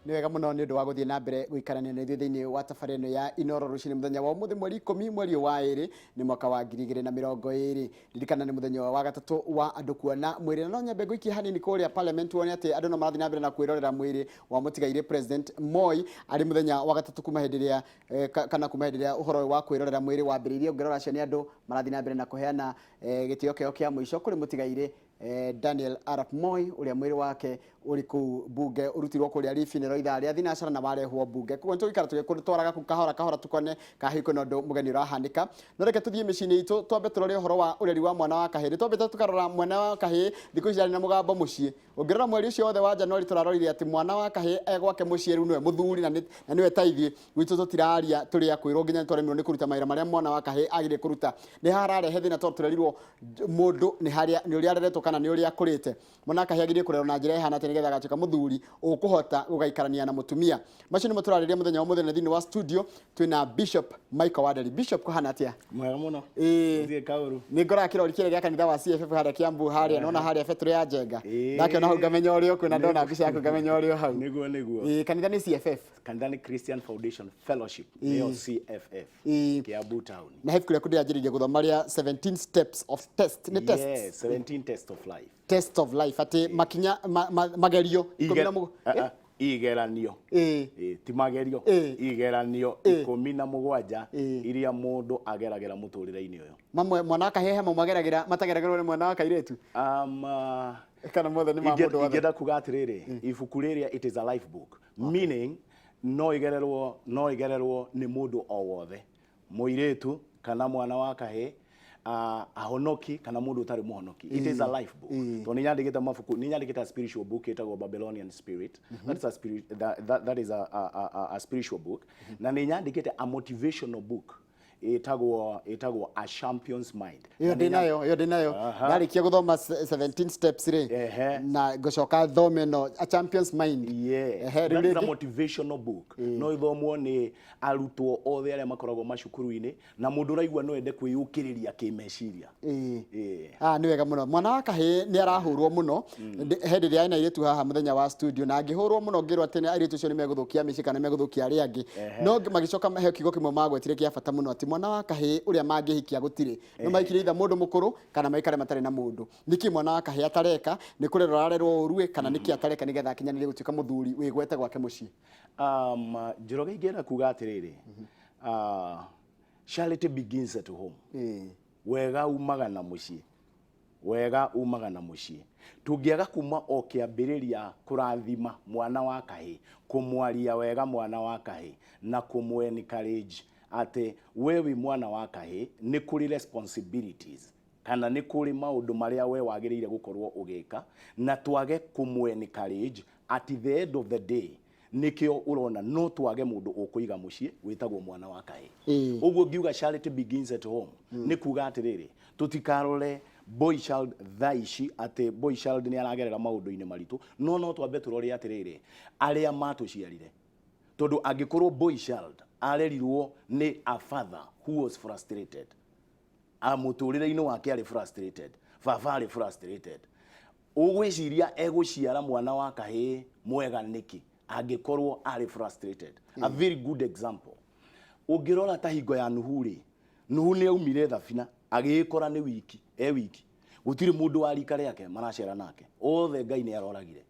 Nĩ wega mũno nĩ ũndũ wa gũthiĩ na mbere gũikarania na ithuĩ thĩinĩ wa tabarĩra ĩno ya Inoro rũcinĩ mũthenya wa ũmũthĩ mweri 10 mweri ũyũ wa 2 nĩ mwaka wa 2020. Ririkana nĩ mũthenya wa gatatũ wa andũ kuona mwĩrĩ, na no nyambe ngũikie hanini kũrĩa parliament wone atĩ andũ no marathiĩ na mbere na kwĩrorera mwĩrĩ wa mũtigairĩ President Moi arĩ mũthenya wa gatatũ kuma hĩndĩ ĩrĩa kana kuma hĩndĩ ĩrĩa ũhoro ũyũ wa kwĩrorera mwĩrĩ wambĩrĩirie. Ũngĩrora acio nĩ andũ marathiĩ na mbere na kũheana gĩtĩo kĩao kĩa mũico kũrĩ mũtigairĩ Daniel Arap Moi ũrĩa mwĩrĩ wake ũrĩ kũu mbunge ũrutirwo kũrĩa Ribi ithaa rĩa thinacara na warehwo mbunge. Koguo nĩtũgũikara tũgĩtwaraga kũu kahora kahora tukone kana hihi kwĩna ũndũ mũgeni ũrahanĩka. No reke tũthiĩ mĩciĩ-inĩ itũ twambe tũrore ũhoro wa ũreri wa mwana wa kahĩĩ. Nĩtwambĩte tũkarora mwana wa kahĩĩ thikũ ici arĩ na mũgambo mũciĩ. Ũngĩrora mweri ũcio wothe wa Januari tũrarorire atĩ mwana wa kahĩĩ e gwake mũciĩ rĩu nĩwe mũthuri na nĩwe ta ithuĩ gwitũ tũtiraria tũrĩ a kwĩrwo nginya nĩtwaremirwo nĩ kũruta mawĩra marĩa mwana wa kahĩĩ agĩrĩire kũruta. Nĩ hararehe thĩna tondũ tũrerirwo mũndũ nĩ harĩa nĩ ũrĩa areretwo kana nĩ ũrĩa akũrĩte. Mwana wa kahĩĩ agĩrĩire kũrerwo na njĩra ĩhana atĩa nĩgetha agatuĩka mũthuri ũkũhota gũgaikarania na mũtumia. Macio nĩmo tũrarĩrĩria mũthenya wa ũmũthĩ na thĩinĩ wa studio twĩna Bishop Michael Wanderi. Bishop, kũhana atĩa? Mwega mũno. Ĩĩ. Gũtirĩ kaũru. Nĩ ngoraga kĩrori kĩrĩa gĩa kanitha wa CFF harĩa Kiambu harĩa nona harĩa betũrũ ya Njenga. Ndakĩona hau ngamenya ũrĩa ũkuo na ndona mbica yaku ngamenya ũrĩa o hau. Nĩguo nĩguo. Ĩĩ, kanitha nĩ CFF. Kanitha nĩ Christian Foundation Fellowship, nĩyo CFF. Kiambu town. Na he ibuku rĩaku ndĩranjĩrĩirie gũthoma rĩa 17 steps of test, nĩ tests? Yes, 17 test of life. Test of life, atĩ makinya magerio ikũmi na Ah, ah, igeranio. Ĩĩ, ti magerio. Igeranio 17 iria mũndũ ageragĩra mũtũrĩre-inĩ ũyũ. Mamwe mwana wa kahĩĩ he mamwe ageragĩra matageragĩrwo nĩ mwana wa kairĩtu? Kana mothe nĩ ma mũndũ wothe? Ingĩenda kuga atĩrĩrĩ, ibuku rĩrĩa it is a life book, meaning no ĩgererwo nĩ mũndũ o wothe, mũirĩtu kana mwana wa kahĩĩ, ahonoki kana mũndũ ũtarĩ mũhonoki. It is a life book tondũ nĩ nyandĩkĩte mabuku, nĩ nyandĩkĩte a spiritual book ĩtagwo Babylonian Spirit. That is a spirit that, that, that is a spiritual book, na nĩ nyandĩkĩte a motivational book ĩtagwo A Champion's Mind. Ĩyo Na nĩ ndĩ nayo, ĩyo ndĩ nayo. Ndarĩkia gũthoma 17 steps rĩ, na ngũcoka thome ĩno A Champion's Mind. Yes. Ehe, rĩu That is a rĩngĩ? motivational book. No ithomwo nĩ arutwo othe arĩa makoragwo macukuru-inĩ na mũndũ ũraigua no ende kwĩyũkĩrĩria kĩmeciria. Ah, nĩ wega mũno. Mwana wa kahĩĩ nĩ arahũrwo mũno. He rĩrĩa ena airĩtu haha mũthenya wa studio na ngĩhũrwo mũno ngĩrwo atĩ airĩtu acio nĩ megũthũkia mĩciĩ kana nĩ megũthũkia arĩa angĩ. No magĩcoka he kiugo kĩmwe magwetire kĩa bata mũno atĩ mwana wa kahĩĩ ũrĩa mangĩhikia gũtirĩ. No mahikirie either mũndũ mũkũrũ kana maikare matarĩ na mũndũ. Nĩkĩ mwana wa kahĩĩ atareka? Nĩ kũrerwo ararerwo ũru ĩ kana nĩkĩ atareka nĩgetha akinyanĩrie gũtuĩka mũthuri wĩgwete gwake mũciĩ? Njoroge, ingĩenda kuga atĩrĩrĩ, charity begins at home. Wega umaga na mũciĩ, wega umaga na mũciĩ. Tũngĩaga kuma o kĩambĩrĩria kũrathima mwana wa kahĩĩ, kũmwaria wega mwana wa kahĩĩ na kũmũ encourage atĩ we wĩ mwana wa kahĩĩ nĩ kũrĩ responsibilities kana nĩ kũrĩ maũndũ marĩa we wagĩrĩire gũkorwo ũgĩka, na twage kũmũ encourage, at the end of the day nĩkĩo ũrona no twage mũndũ ũkũiga mũciĩ wĩtagwo mwana wa kahĩĩ. Ũguo ngiuga charity begins at home nĩ kuga atĩrĩrĩ, tũtikarore boy child thaa ici atĩ boy child nĩ aragerera maũndũ-inĩ maritũ, no twambe tũrore atĩrĩrĩ, arĩa matũciarire, tondũ angĩkorwo boy child arerirwo nĩ a father who was frustrated, a mũtũrĩre-inĩ wake arĩ frustrated, baba arĩ frustrated, ũgwĩciria egũciara mwana wa kahĩĩ mwega nĩkĩ angĩkorwo arĩ frustrated? A very good example, ũngĩrora ta hingo ya Nuhu rĩ, Nuhu nĩ aumire thabina agĩĩkora nĩ wiki, e wiki, gũtirĩ mũndũ wa rika rĩake maracera nake, othe Ngai nĩ aroragire.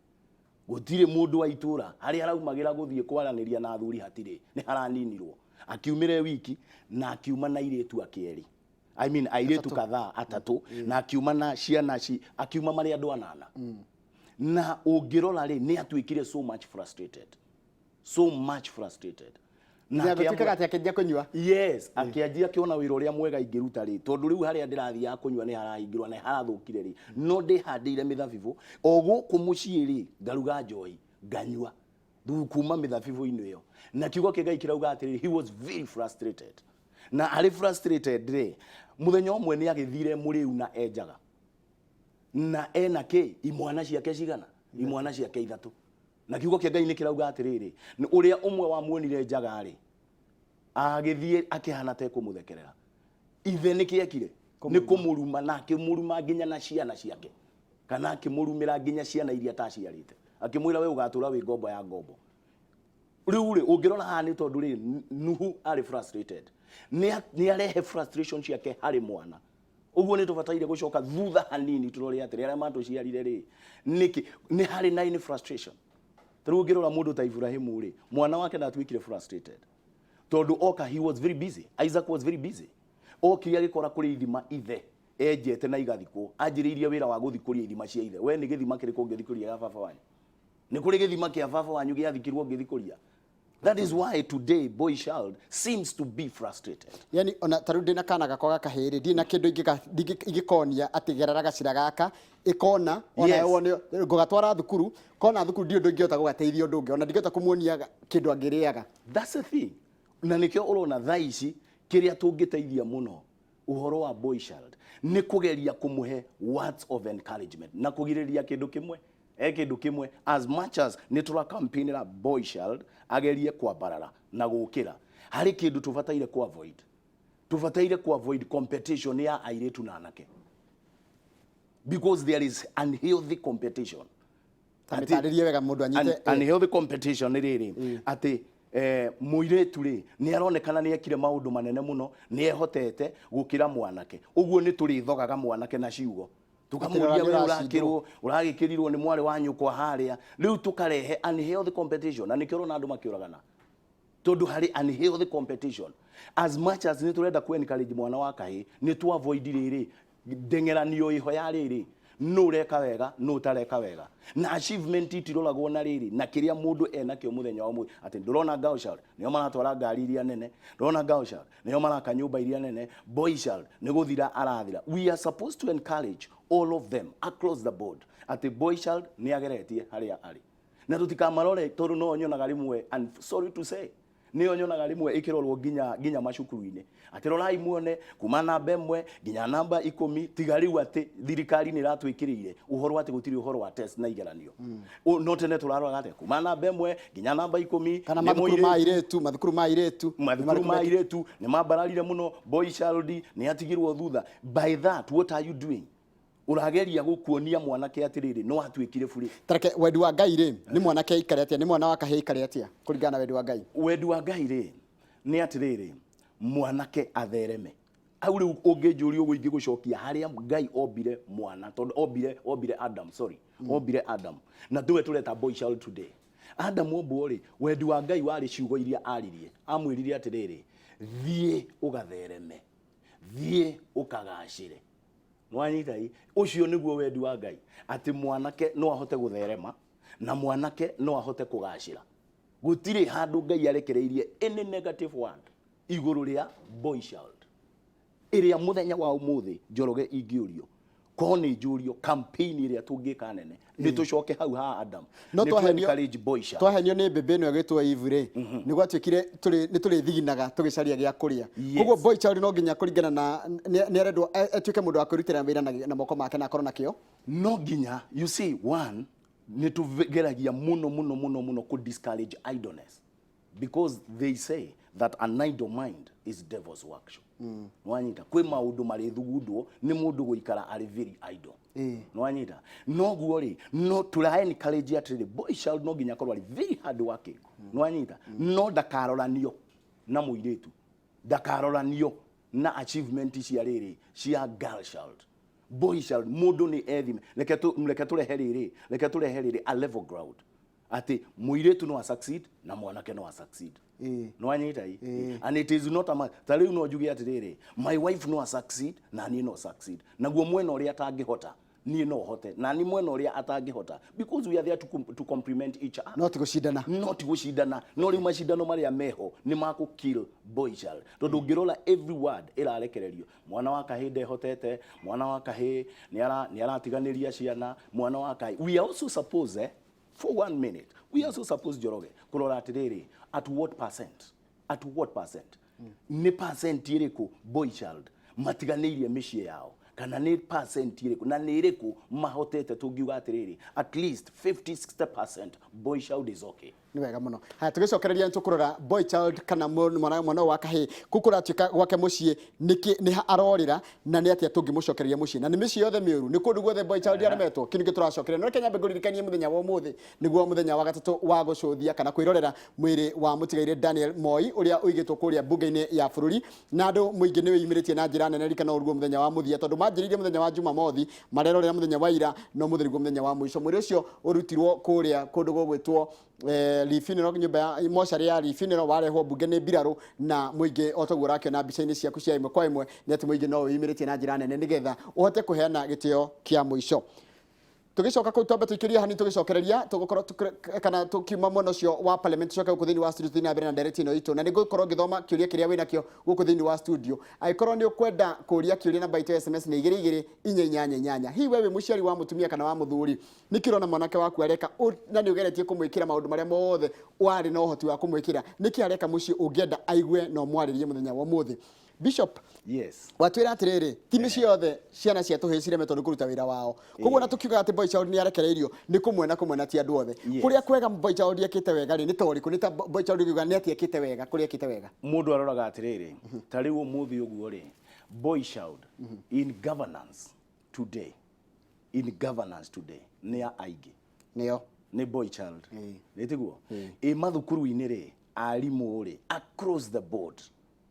Gũtirĩ mũndũ wa itũra harĩa araumagĩra gũthiĩ kwaranĩria na athuri, hatirĩ, nĩ haraninirwo. Akiumĩra e wiki na akiuma na airĩtu ake erĩ, I mean airĩtu kadhaa atatũ, na akiuma na ciana akiuma marĩ andũ anana. Na ũngĩrora rĩ, nĩ atuĩkire so much frustrated, so much frustrated. Na gũtuĩkaga atĩ akĩanjia kũnyua. Yes, akĩanjia akĩona wĩra ũrĩa mwega ingĩruta rĩ, tondũ rĩu harĩa ndĩrathiaga kũnyua nĩ harahingirwo na harathũkire rĩ, no ndĩhandĩire mĩthabibũ o gũkũ mũciĩ rĩ, ngaruga njohi nganyua kuma mĩthabibũ-inĩ ĩyo. Na kiugo kĩa Ngai kĩrauga atĩrĩrĩ, he was very frustrated, na arĩ frustrated rĩ, mũthenya ũmwe nĩ agĩthire mũrĩu na enjaga na ena kĩ imwana ciake cigana, imwana ciake ithatũ. Na kiugo kĩa Ngai nĩ kĩrauga atĩrĩrĩ, nĩ ũrĩa ũmwe wamuonire njaga rĩ, agĩthiĩ akĩhana ta ekũmũthekerera. Ithe nĩ kĩekire nĩ kũmũruma, na akĩmũruma nginya na ciana ciake, kana akĩmũrumĩra nginya ciana iria ataciarĩte, akĩmwĩra, "We ũgatũra wĩ ngombo ya ngombo." Rĩu rĩ, ũngĩrora haha nĩ tondũ rĩ, Nuhu arĩ frustrated, nĩ arehe frustration ciake harĩ mwana. Ũguo nĩ tũbataire gũcoka thutha hanini tũrore atĩrĩ, arĩa matũciarire rĩ, nĩkĩ nĩ harĩ na any frustration? Ta rĩu ũngĩrora mũndũ ta Ibrahimu rĩ, mwana wake ndatuĩkire frustrated tondũ oka, he was very busy. Isaac was very busy. Okire agĩkora kũrĩ ithima ithe enjete na igathikwo. Anjĩrĩirie wĩra wa gũthikũria ithima cia ithe. We nĩ gĩthima kĩrĩkũ ũngĩthikũria gĩa baba wanyu? Nĩ kũrĩ gĩthima kĩa baba wanyu gĩathikirwo ũngĩthikũria? That is why today boy child seems to be frustrated. Yani ona ta rĩu ndĩna kana gakwa gakahĩ rĩ, ndirĩ na kĩndũ ingĩkonia atĩ gerera gacĩra gaka ĩkona ona. Wone ngũgatwara thukuru, kona thukuru ndirĩ ũndũ ingĩhota gũgateithia, ũndũ ũngĩ ona ndingĩhota kũmuonia kĩndũ angĩrĩaga. That's the thing. Na nĩkĩo ũrona thaa ici kĩrĩa tũngĩteithia mũno ũhoro wa boy child nĩ kũgeria kũmũhe words of encouragement na kũgirĩrĩria kĩndũ kĩmwe, kĩndũ kĩmwe. As much as nĩ tũra campaignĩra boy child agerie kwambarara na gũkĩra, harĩ kĩndũ tũbataire ku avoid. Tũbataire ku avoid competition ya airĩtu na anake, because there is unhealthy competition. Ta mĩtarĩrie wega mũndũ anyite. Unhealthy competition nĩ rĩrĩ, atĩ mũirĩtu rĩ, nĩ aronekana nĩ ekire maũndũ manene mũno, nĩ ehotete gũkĩra mwanake. Ũguo nĩ tũrĩthogaga mwanake na ciugo, tukamũria, Atĩ we nĩ ũrakĩrwo, ũragĩkĩrirwo nĩ mwarĩ wa nyũkwa harĩa. Rĩu tũkarehe unhealthy competition, na nĩkĩo ũrona andũ makĩũragana, tondũ harĩ unhealthy competition. As much as nĩ tũrenda ku encourage mwana wa kahĩ, nĩ tu avoid rĩrĩ ndeng'eranio ĩho ya rĩrĩ, nũ ũreka wega, nũ ũtareka wega, na achievement itiroragwo na rĩrĩ na kĩrĩa mũndũ enakĩo mũthenya wa ũmũthĩ. Atĩ ndũrona girl child nĩo maratwara ngari iria nene, ndũrona girl child nĩo maraka nyũmba iria nene, boy child nĩ gũthira arathira. We are supposed to encourage all of them across the board, atĩ boy child nĩ ageretie harĩa arĩ, na tũtikamarore, tondũ no nyonaga rĩmwe, and sorry to say, nĩyo nyonaga rĩmwe ĩkĩrorwo nginya macukuru-inĩ, atĩ rorai muone kuma namba 1 nginya namba 10. Tiga rĩu atĩ thirikari nĩ ĩratwĩkĩrĩire ũhoro atĩ gũtirĩ ũhoro wa test na igeranio. No tene tũraroraga atĩ kuma namba 1 nginya namba 10 kana nĩ mathukuru ma mũirĩtu. Airĩtu, mathukuru ma airĩtu. Mathukuru ma airĩtu nĩ mambararire mũno, boy child nĩ atigirwo thutha. By that, what are you doing? Ũrageria gũkuonia mwanake atĩrĩrĩ, no atuĩkire burĩ. Tareke wendi wa Ngai rĩ, nĩ mwanake aikare atĩa? Nĩ mwana wa kahĩĩ aikare atĩa kũringana na wendi wa Ngai? Wendi wa Ngai rĩ, nĩ atĩrĩrĩ, mwanake athereme. Hau rĩu ũngĩnjũria ũguo, ingĩgũcokia harĩa Ngai ombire mwana, tondũ ombire Adam, sorry, ombire Adam, na tuwe tũreta boy child today. Adam ombwo rĩ, wendi wa Ngai warĩ ciugo iria aririe, amwĩrire atĩrĩrĩ, "Thiĩ ũgathereme, thiĩ ũkagacĩre." Nwanyita i ũcio nĩguo wendi wa Ngai, atĩ mwanake no ahote gũtherema na mwanake no ahote kũgacĩra. Gũtirĩ handũ Ngai arekereirie any negative word igũrũ rĩa boy child. Ĩrĩa mũthenya wa ũmũthĩ, Njoroge, ingĩũrio ko nĩ njũrio, campaign ĩrĩa tũngĩka nene nĩ tũcoke hau ha Adam, no nĩ tu twahenio encourage boy child. Twahenio nĩ mbĩmbĩ ĩno ĩgĩtwo Eve rĩ, nĩ gwatuĩkire nĩ tũrĩthiginaga tũgĩcaria gĩa kũrĩa. Koguo boy child no nginya kũringana na nĩ arendwo atuĩke mũndũ wa kwĩrutĩra wĩra na moko make na akorwo na kĩo. No nginya, you see, one, nĩ tũgeragia mũno mũno mũno mũno kũ discourage idleness, because they say that an idle mind is devil's workshop. Nwanyita, kwĩ maũndũ marĩthugundwo nĩ mũndũ gũikara arĩ very idle. Nwanyita, noguo rĩ, no tũra encourage atĩrĩrĩ, boy child no nginya akorwo arĩ very hard working. Nwanyita, no ndakaroranio na mũirĩtu, ndakaroranio na achievement cia rĩrĩ cia girl child. Boy child, mũndũ nĩ ethime. Reke tũrehe rĩrĩ, reke tũrehe rĩrĩ a level ground, atĩ mũirĩtu no a succeed na mwanake no a succeed. Nwanyita i and it is not a ta rĩu no njuge atĩrĩrĩ, my wife no a succeed na niĩ no succeed, naguo mwena ũrĩa atangĩhota niĩ no hote, na ni mwena ũrĩa atangĩhota, because we are there to complement each other. No ti gũcindana. No ti gũcindana. No rĩu macindano marĩa meho nĩ makũ kill boy child, tondũ ũngĩrora every word ĩrarekererio, mwana wa kahĩ ndehotete, mwana wa kahĩ nĩ aratiganĩria ciana, mwana wa kahĩ. We are also supposed, for one minute, we are also supposed, Njoroge, kũrora atĩrĩrĩ, at what percent, at what percent, nĩ percent ĩrĩkũ boy child matiganĩirie mĩciĩ yao, kana nĩ percent ĩrĩkũ na nĩ ĩrĩkũ mahotete? Tũngiuga atĩrĩrĩ, at least 50 60% boy child is okay. Nĩ wega mũno. Haya, tũgĩcokereria nĩ tũkũrora boy child kana mwana ũyũ wa kahĩĩ kũu kũratuĩka gwake mũciĩ nĩkĩ nĩ arorĩra na nĩ atĩa tũngĩmũcokereria mũciĩ, na nĩ mĩciĩ yothe mĩũru, nĩ kũndũ guothe boy child aremetwo. Kĩu nĩkĩo tũracokereria. No reke nyambe ngũririkanie mũthenya wa ũmũthĩ nĩguo mũthenya wa gatatũ wa gũcũthia kana kwĩrorera mwĩrĩ wa mũtigairĩ Daniel Moi ũrĩa ũigĩtwo kũrĩa mbunge-inĩ ya bũrũri, na andũ mũingĩ nĩ wĩyumĩrĩtie na njĩra nene. Ririkana ũguo mũthenya wa mũthia, tondũ manjĩrĩirie mũthenya wa Jumamothi, marerorera mũthenya wa ira, no mũthĩ nĩguo mũthenya wa mũico. Mwĩrĩ ũcio ũrutirwo kũrĩa kũndũ gũgwĩtwo Lee Funeral, nyũmba ya mocarĩ ya Lee Funeral, warehwo mbunge nĩ mbirarũ na mũingĩ, o toguo ũrakĩona mbica-inĩ ciaku cia ĩmwe kwa ĩmwe, nĩ atĩ mũingĩ no wĩyumĩrĩtie na njĩra nene nĩgetha ũhote kũheana gĩtĩo kĩa mũico. Tũgĩcoka kũu twambe tũikĩrie hanini, tũgĩcokereria tũgũkorwo kana tũkiuma mwena ũcio wa parliament, tũcoke gũkũ thĩinĩ wa studio tũthiĩ na mbere na ndereti ĩno itũ, na nĩ ngũkorwo ngĩthoma kĩũria kĩrĩa wĩnakĩo gũkũ thĩinĩ wa studio. Angĩkorwo nĩ ũkwenda kũria kĩũria, namba itũ ya SMS nĩ 22488. Hihi we wĩ mũciari wa mũtumia kana wa mũthuri, nĩkĩ ũrona mwanake waku areka na nĩ ũgeretie kũmwĩkĩra maũndũ marĩa mothe warĩ na ũhoti wa kũmwĩkĩra? Nĩkĩ areka mũciĩ ũngĩenda aigue na ũmwarĩrie mũthenya wa ũmũthĩ? Bishop, watwĩra atĩrĩrĩ, ti mĩciĩ yothe ciana cia tũhĩĩ ciremetwo nĩ kũruta wĩra wao, koguo na tũkiugaga atĩ boy child nĩ arekereirio nĩ kũmwe na kũmwe na ti andũ othe. Kũrĩa kwega boy child ekĩte wega rĩ, nĩ ta ũrĩkũ? Nĩ ta boy child ũngiuga nĩ atĩa ekĩte wega, kũrĩa ekĩte wega? Mũndũ aroraga atĩrĩrĩ, ta rĩu ũmũthĩ ũguo rĩ, boy child in governance today, in governance today nĩ a aingĩ. Nĩo. Nĩ boy child. Nĩ tiguo? Ĩ mathukuru-inĩ rĩ, arimũ rĩ, across the board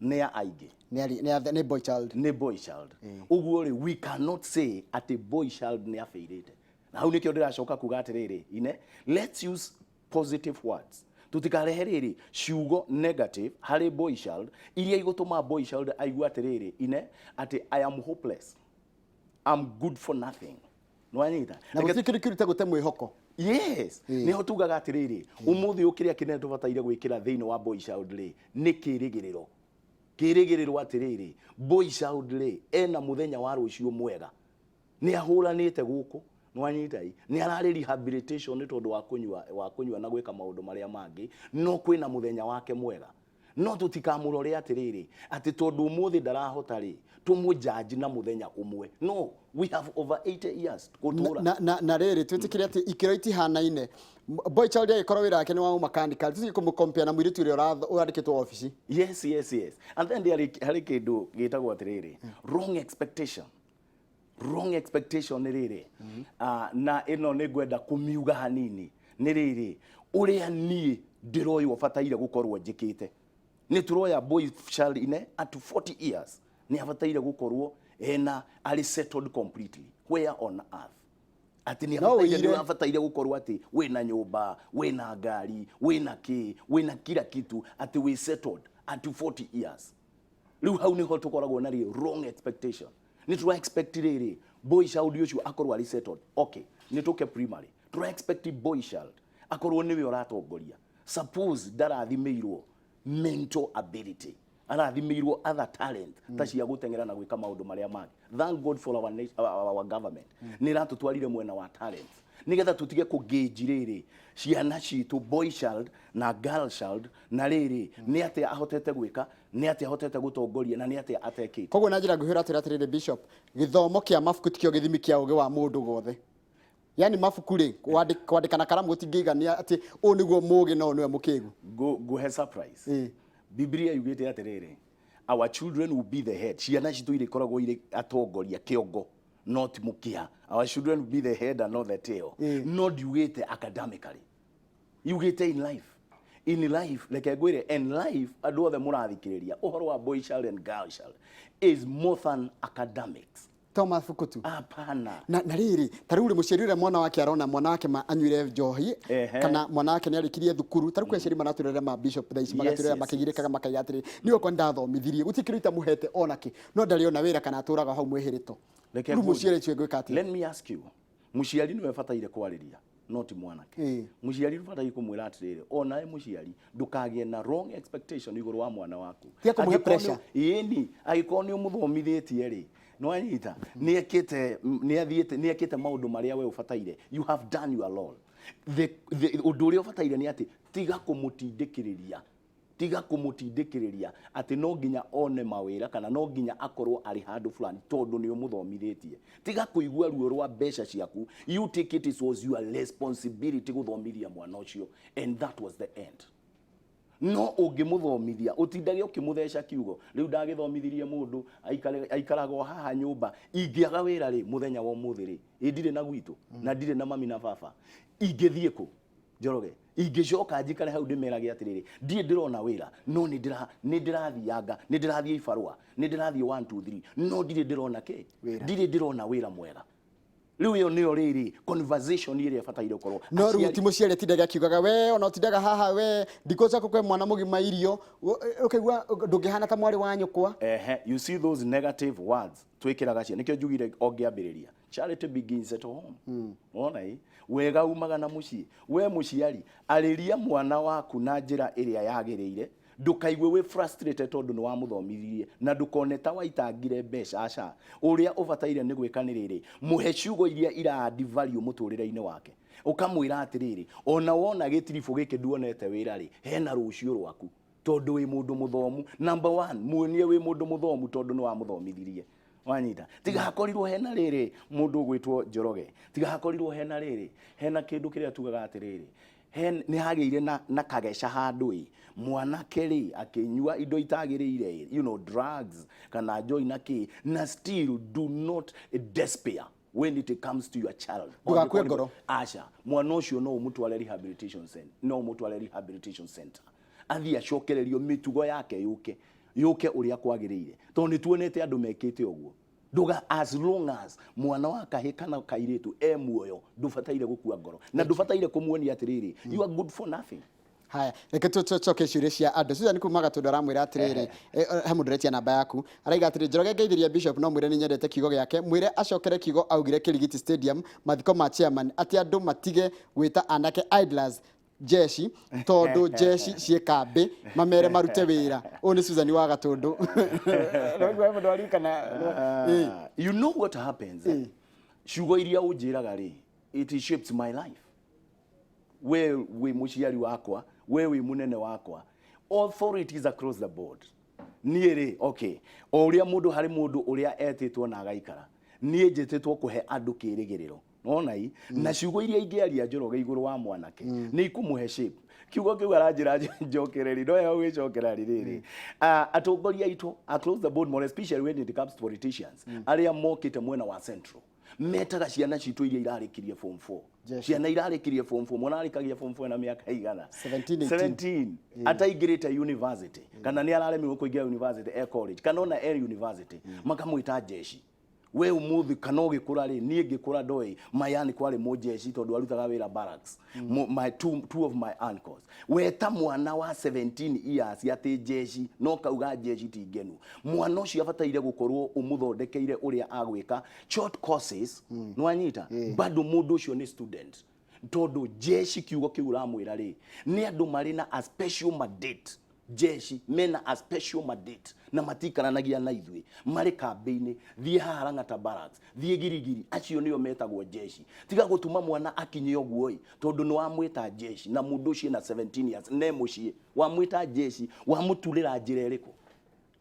nĩ a aingĩ. Nĩ boy child. Nĩ boy child. Ũguo rĩ, we cannot say atĩ boy child nĩ abairĩte. Na hau nĩkĩo ndĩracoka kuga atĩrĩrĩ, ine let's use positive words, tũtikarehe rĩrĩ ciugo negative harĩ boy child iria igũtũma boy child aigue atĩrĩrĩ, ine atĩ I am hopeless, I'm good for nothing. Nĩwanyita? Na gũtirĩ kĩndũ kĩũru ta gũte mwĩhoko. Yes, nĩho tugaga atĩrĩrĩ, ũmũthĩ ũyũ kĩrĩa kĩnene tũbataire gwĩkĩra thĩinĩ wa boy child rĩ, nĩ kĩrĩgĩrĩro. Kĩrĩgĩrĩro atĩrĩrĩ, boy child rĩ, ena mũthenya wa rũciũ mwega, nĩ ahũranĩte gũkũ, nĩwanyita? Ĩ nĩ ararĩ rehabilitation nĩ tondũ wa kũnyua na gwĩka maũndũ marĩa mangĩ, no kwĩna mũthenya wake mwega. No tũtikamũrore atĩrĩrĩ, atĩ tondũ ũmũthĩ ndarahota rĩ, tũmũjudge na mũthenya ũmwe. No we have over 80 years gũtũra. Na rĩrĩ, twĩtĩkĩre atĩ ikĩro itihanaine. Boy child agĩkorwo wĩra wake nĩ wa ũmakanika, tũtige kũmũcompare na mũirĩtu ũrĩa ũrandĩkĩtwo obici. Yes, and then there harĩ kĩndũ gĩtagwo atĩrĩrĩ, wrong expectation. Wrong expectation nĩ rĩrĩ, na ĩno nĩ ngwenda kũmiuga hanini, nĩ rĩrĩ, ũrĩa niĩ ndĩroywo bataire gũkorwo njĩkĩte. Nĩ tũroya boy child ine at 40 years nĩ abataire gũkorwo ena arĩ settled completely. Where on earth? Atĩ nĩ No abataire ũire. Nĩ abataire gũkorwo atĩ wĩna nyũmba, wĩna ngari, wĩna kĩ, wĩna kila kitu, atĩ wĩ settled at 40 years. Rĩu hau nĩho tũkoragwo na rĩ wrong expectation. Nĩ tũra expect rĩrĩ, boy child ũcio akorwo arĩ settled. Okay, nĩ tũke primary, tũra expect boy child akorwo nĩwe ũratongoria. Suppose ndarathimĩirwo mental ability, arathimĩirwo other talent ta cia gũteng'era na gwĩka maũndũ marĩa mangĩ. Thank God for our, nation, our government nĩ ĩratũtwarire mwena wa talent nĩgetha tũtige kũgauge rĩrĩ ciana citũ, boy child na girl child, na rĩrĩ nĩ atĩa ahotete gwĩka, nĩ atĩa ahotete gũtongoria, na nĩ atĩa atekĩte. Koguo na njĩra nguhĩ ũratwĩra atĩrĩrĩ, Bishop, gĩthomo kĩa mabuku tikĩo gĩthimi kĩa ũgĩ wa mũndũ wothe. Yani mabuku rĩ, kwandĩka na karamu gũtingĩigania atĩ ũũ nĩguo mũgĩ na ũũ nĩwe mũkĩgu. Ngũhe surprise. Biblia yugĩte atĩrĩrĩ, our children will be the head. Ciana citũ irĩkoragwo irĩ atongoria, kĩongo, not mũkia. Our children will be the head and not the tail. No ndiugĩte academically, yugĩte in life. In life, reke ngwĩre, in life, andũ othe mũrathikĩrĩria ũhoro wa boy child and girl child is more than academics. To mabuku tu. Hapana. Na rĩrĩ, ta rĩu rĩ, mũciari ũrĩa mwana wake arona mwana wake ma anyuire njohi kana mwana wake nĩ arĩkirie thukuru, ta rĩu kwĩ aciari maratwĩrorera ma Bishop thaa ici, magatwĩrorera makĩgirĩkaga, makaiga atĩrĩ, niĩ okwa ndathomithirie, gũtirĩ kĩndũ itamũhete onakĩ, no ndarĩ ona wĩra kana atũraga hau mwĩhĩrĩto. Reke Rĩu ngũrie. mũciari ũcio egwĩka atĩa? Let me ask you, mũciari nĩwe bataire kwarĩria, no ti mwanake. Mũciari ũbataire kũmwĩra atĩrĩrĩ, onawe mũciari ndũkagĩe na wrong expectation igũrũ wa mwana waku. Tiga kũmũhe Angĩkorwo pressure. Ĩni, angĩkorwo nĩ ũmũthomithĩtie rĩ, nĩwanyita, nĩ nĩ athiĩte, nĩ ekĩte maũndũ marĩa we ũbataire, you have done your role. The ũndũ ũrĩa ũbataire nĩ atĩ tiga kũmũtindĩkĩrĩria. Tiga kũmũtindĩkĩrĩria atĩ no nginya one mawĩra kana no nginya akorwo arĩ handũ fulani tondũ nĩ ũmũthomithĩtie. Tiga kũigua ruo rwa mbeca ciaku. You take it, it was your responsibility gũthomithia mwana ũcio, and that was the end. No ũngĩmũthomithia ũtindage ũkĩmũtheca kiugo, rĩu ndagĩthomithirie mũndũ aikaraga o haha nyũmba, ingĩaga wĩra rĩ, mũthenya wa ũmũthĩ rĩ, ĩ ndirĩ na gwitũ na ndirĩ na mami na baba, ingĩthiĩ kũ? Njoroge, ingĩcoka njikare hau ndĩmerage atĩrĩrĩ, ndirĩ ndĩrona wĩra, no nĩ ndĩrathianga, nĩ ndĩrathiĩ ibarũa, nĩ ndĩrathiĩ 1 2 3, no ndirĩ ndĩrona kĩ? Ndirĩ ndĩrona wĩra mwega. Rĩu ĩyo nĩyo rĩrĩ conversation ĩrĩa ĩbataire gũkorwo. No rĩu ti mũciari atindaga akiugaga we ona ũtindaga haha we ndikũcoka kũhe mwana mũgima irio, ũkaigua ndũngĩhana ta mwarĩ wa nyũkwa. Ehe, you see those negative words twĩkĩraga ciana, nĩkĩo njugire o ngĩambĩrĩria, charity begins at home. Wona ĩ, wega umaga na mũciĩ. We mũciari, arĩria mwana waku na njĩra ĩrĩa yagĩrĩire, ndũkaigue wĩ frustrated tondũ nĩ wamũthomithirie, na ndũkone ta waitangire mbeca, aca. Ũrĩa ũbataire nĩ gwĩka nĩ rĩrĩ, mũhe ciugo iria ira add value mũtũrĩre-inĩ wake. Ũkamwĩra atĩrĩrĩ, ona wona gĩtiribũ gĩkĩ nduonete wĩra rĩ, hena rũciũ rwaku, tondũ wĩ mũndũ mũthomu. Number one, muonie wĩ mũndũ mũthomu tondũ nĩ wamũthomithirie. Wanyita? Tiga hakorirwo hena rĩrĩ mũndũ ũgwĩtwo Njoroge, tiga hakorirwo hena rĩrĩ, hena kĩndũ kĩrĩa tugaga atĩrĩrĩ, nĩ hagĩire na kageca handũ ĩ, mwanake rĩ akĩnyua indo itagĩrĩire ĩ, drugs kana njohi na kĩ, na still do not despair when it comes to your child. Ndũgakue ngoro. Aca, mwana ũcio no ũmũtware rehabilitation center, no ũmũtware rehabilitation center. Athiĩ acokererio mĩtugo yake yũke, yũke ũrĩa kwagĩrĩire. Tondũ nĩ tuonete andũ mekĩte ũguo. Ndũga, as long as mwana wa kahĩ kana kairĩtu e muoyo, ndũbataire gũkua ngoro. Na ndũbataire kũmuonia atĩrĩrĩ, you are good for nothing. Haya, reke tũcoke ciũria cia andũ. Susan kuma Gatũndũ aramwĩra atĩrĩrĩ, he mũndũ ũretia namba yaku. Araiga atĩrĩ, Njoroge ngeithĩria Bishop no mwĩre nĩ nyendete kiugo gĩake. Mwĩre acokere kiugo augire Kĩrigiti Stadium mathiko ma chairman atĩ andũ matige gwĩta anake idlers jeshi tondũ jeshi ciĩ kambĩ mamere marute wĩra. Ũyũ nĩ Susan wa Gatũndũ. Ũraigua he mũndũ aririkana. You know what happens? Ciugo iria ũnjĩraga rĩ, it shapes my life. We wĩ mũciari wakwa, we wĩ mũnene wakwa. Authorities across the board. Niĩ rĩ, okay, o ũrĩa mũndũ harĩ mũndũ ũrĩa etĩtwo na agaikara, niĩ njĩtĩtwo kũhe andũ kĩrĩgĩrĩro. Wona ĩ? Na ciugo iria ingĩaria Njoroge igũrũ wa mwanake, nĩ ikũmũhe shape. Kiugo kĩu aranjĩra njokereri, no ya gwĩcokera rĩrĩ. Atongoria aitũ across the board, more especially when it comes to politicians, arĩa mokĩte mwena wa Central, metaga ciana citũ iria irarĩkirie form 4. Jeshi. Ciana irarĩkirie form 4, mwana arĩkagia form 4 na mĩaka igana? 17, 18. 17. Ataingĩrĩte university, kana nĩ araremirwo kũingĩra university e college, kana ona e university, makamwĩta jeshi. We ũmũthĩ kana ũgĩkũra rĩ, niĩ ngĩkũra ndoĩ mayani kwarĩ mũjeshi tondũ arutaga wĩra barracks. My two of my uncles. Weta mwana wa 17 years atĩ jeshi, no kauga jeshi ti ngenu. Mwana ũcio abataire gũkorwo ũmũthondekeire ũrĩa agwĩka short courses, nĩwanyita? Bado mũndũ ũcio nĩ student. Tondũ jeshi kiugo kĩu ũramwĩra rĩ, nĩ andũ marĩ na a special mandate. Jeshi mena a special mandate na matikaranagia na ithuĩ, marĩ kambĩ-inĩ. Thiĩ haha Lang'ata Barracks, thiĩ Girigiri, acio nĩo metagwo jeshi. Tiga gũtuma mwana akinye ũguo ĩ, tondũ nĩ wamwĩta jeshi na mũndũ ũcio ena 17 years ne mũciĩ, wamwĩta jeshi, wamũturĩra njĩra ĩrĩkũ?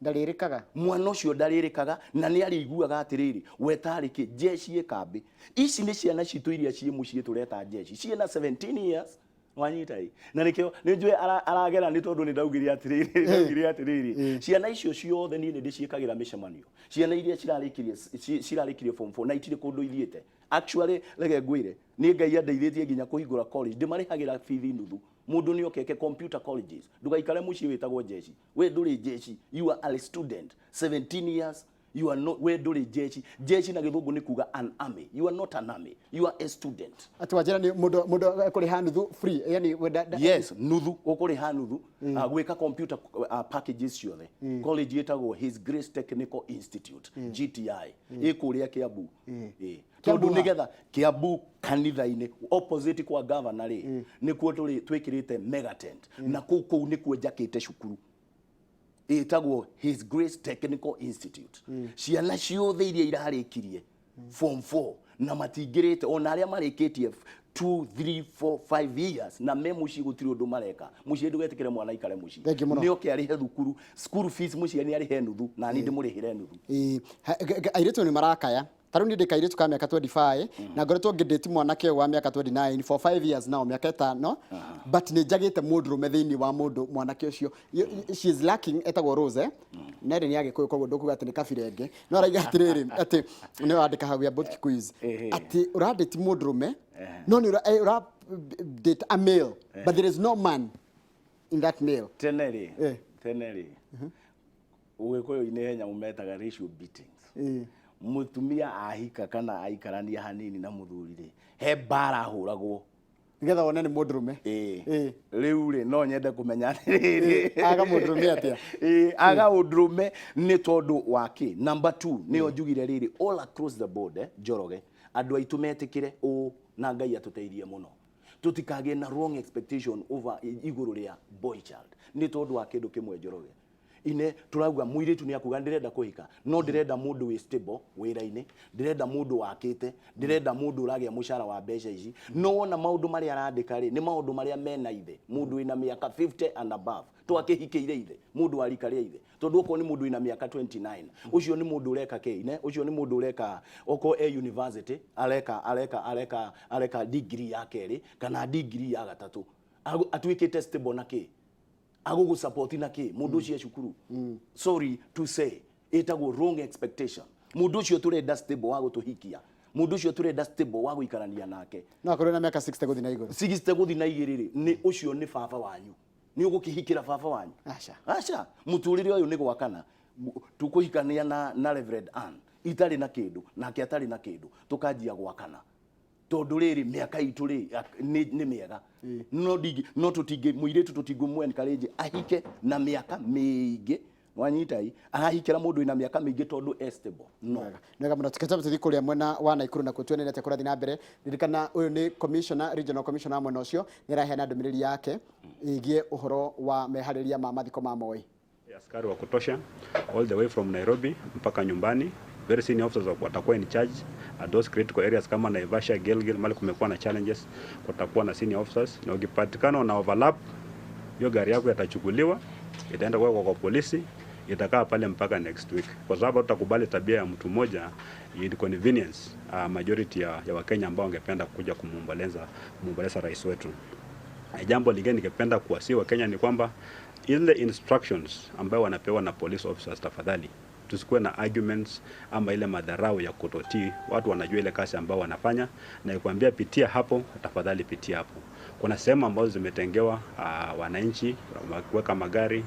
Ndarĩrĩkaga. Mwana ũcio ndarĩrĩkaga na nĩ arĩiguaga atĩrĩrĩ, we tarĩ kĩ jeshi ĩ kambĩ. Ici nĩ ciana citũ iria ciĩ mũciĩ tũreta jeshi, ciĩna 17 years. Wanyita ĩ? Na nĩkĩo nĩ njũĩ aragera nĩ tondũ nĩ ndaugire atĩrĩrĩ, ndaugire atĩrĩrĩ, ciana icio ciothe niĩ nĩ ndĩciĩkagĩra mĩcemanio. Ciana iria cirarĩkirie form 4 na itirĩ kũndũ ithiĩte. Actually, reke ngwĩre, niĩ Ngai andeithĩtie nginya kũhingũra college, ndĩmarĩhagĩra bithi nuthu. Mũndũ nĩ okeke computer colleges. Ndũgaikare mũciĩ wĩtagwo jeshi. We ndũrĩ jeshi, you are a student. 17 years, you are not, we ndũrĩ jeshi. Jeshi na gĩthũngũ nĩ kuga an army. You are not an army, you are a student. Atĩ wanjĩra nĩ mũndũ ekũrĩha nuthu free, yani we Yes, nuthu, ũkũrĩha nuthu, gwĩka computer packages ciothe. College ĩtagwo His Grace Technical Institute, GTI, ĩ kũrĩa Kiambu. Kiambu Tondũ ha? nĩgetha Kiambu kanitha-inĩ opposite kwa governor rĩ, nĩkuo twĩkĩrĩte mega tent. Na kũu nĩkuo njakĩte cukuru ĩtagwo His Grace Technical Institute. Ciana ciothe iria irarĩkirie form 4 na matingĩrĩte, ona arĩa marĩkĩtie 2 3 4 5 years na me muciĩ gũtirĩ ũndũ mareka. Muciĩ ndũgetĩkĩre mwana aikare muciĩ. Thank you mũno. Nĩ oke arĩhe thukuru, school fees muciĩ nĩ arĩhe nuthu na niĩ ndĩmũrĩhĩre nuthu. Ĩĩ, airĩtu nĩ marakaya. Ta rĩu niĩ ndĩ kairĩtu ka mĩaka 25 na ngoretwo ngĩndĩti mwanake ũyũ wa mĩaka 29 for 5 years now, mĩaka 5, but nĩ njagĩte mũndũrũme thĩinĩ wa mũndũ mwanake ũcio. She is lacking, etagwo Rose, eh? Na ĩrĩ nĩ Agĩkũyũ, koguo ndũkuga atĩ nĩ kabira ĩngĩ, no araiga atĩrĩrĩ atĩ nĩwe wandĩka hau ya both Kikuyus atĩ ũrandĩti mũndũrũme no nĩ ũra date a male but there is no man in that male. Tene rĩ, tene rĩ, Ũgĩkũyũ-inĩ he nyamũ metaga ratio beatings. Mũtumia ahika kana aikarania hanini na mũthuri rĩ, he mbara ahũragwo nĩgetha wone nĩ mũndũrũme. Ĩĩ. Rĩu rĩ, no nyende kũmenya atĩrĩrĩ, Aga mũndũrũme atĩa? Ĩĩ, aga ũndũrũme nĩ tondũ wa kĩ? Number 2, nĩyo njugire rĩrĩ, all across the board, Njoroge, andũ aitũ metĩkĩre ũũ na Ngai atũteithie mũno, tũtikagĩe na wrong expectation over igũrũ rĩa boy child, nĩ tondũ wa kĩndũ kĩmwe, Njoroge. Ine turauga mũirĩtu nĩ akuga ndĩrenda kũhika, no ndĩrenda mũndũ wĩ stable wĩra-inĩ, ndĩrenda mũndũ wakĩte, ndĩrenda mũndũ ũragĩa mũcara wa mbeca ici. No wona maũndũ marĩa arandĩka rĩ, nĩ maũndũ marĩa mena ithe, mũndũ wĩna mĩaka 50 and above twakĩhikĩire ithe, mũndũ wa rika rĩa ithe, tondũ okorwo nĩ mũndũ wĩna mĩaka 29, ũcio nĩ mũndũ ũreka kĩ? Ne ũcio nĩ mũndũ ũreka, okorwo e university areka areka areka areka degree ya kerĩ kana degree ya gatatũ, atuĩkĩte stable na kĩ, agũgũ na kĩ? Mũndũ ũcio e cukuru. Sorry to say, ĩtagwo wrong expectation. Mũndũ ũcio tũrenda stable wa gũtũhikia, mũndũ ũcio tũrenda stable wa gũikarania nake no akorwo na mĩaka 60 gũthiĩ na igũrũ. 60 gũthiĩ na igĩrĩ rĩ, nĩ ũcio nĩ baba wanyu? Nĩ ũgũkĩhikĩra baba wanyu? Aca. Aca. Mũtũrĩre ũyũ nĩ gwakana. Tũkũhikania na Reverend Ann itarĩ na kĩndũ, nake atarĩ na kĩndũ, tũkanjia gwakana tondũ rĩrĩ mĩaka itũ rĩ nĩ mĩega, no ndingĩ, no tũtingĩ, mũirĩtu tũtingĩmũ encourage ahike na mĩaka mĩingĩ. Wanyita i arahikĩra mũndũ wĩna mĩaka mĩingĩ tondũ e stable, no. Wega, nĩ wega mũno. Tukĩtamba tũthiĩ kũrĩa mwena wa Naikuru nakuo tuone nĩ atĩa kũrathiĩ na mbere. Ririkana ũyũ nĩ commissioner, regional commissioner wa mwena ũcio, nĩ araheana ndũmĩrĩri yake ĩgiĩ ũhoro wa meharĩria ma mathiko ma Moi. Askari wa kutosha all the way from Nairobi mpaka nyumbani. Very senior officers watakuwa in charge at those critical areas kama Naivasha, Gilgil, mahali kumekuwa na challenges, kutakuwa na senior officers, na ukipatikana una overlap, hiyo gari yako itachukuliwa, itaenda kuwekwa kwa polisi, itakaa pale mpaka next week, kwa sababu tutakubali tabia ya mtu mmoja inconvenience majority ya Wakenya ambao wangependa kuja kumuomboleza rais wetu. Jambo lingine ningependa kuwasihi Wakenya ni kwamba ile instructions ambayo wanapewa na police officers, tafadhali tusikuwe na arguments ama ile madharau ya kutotii. Watu wanajua ile kazi ambao wanafanya, na ikwambia pitia hapo, tafadhali pitia hapo. Kuna sehemu ambazo zimetengewa wananchi kuweka magari.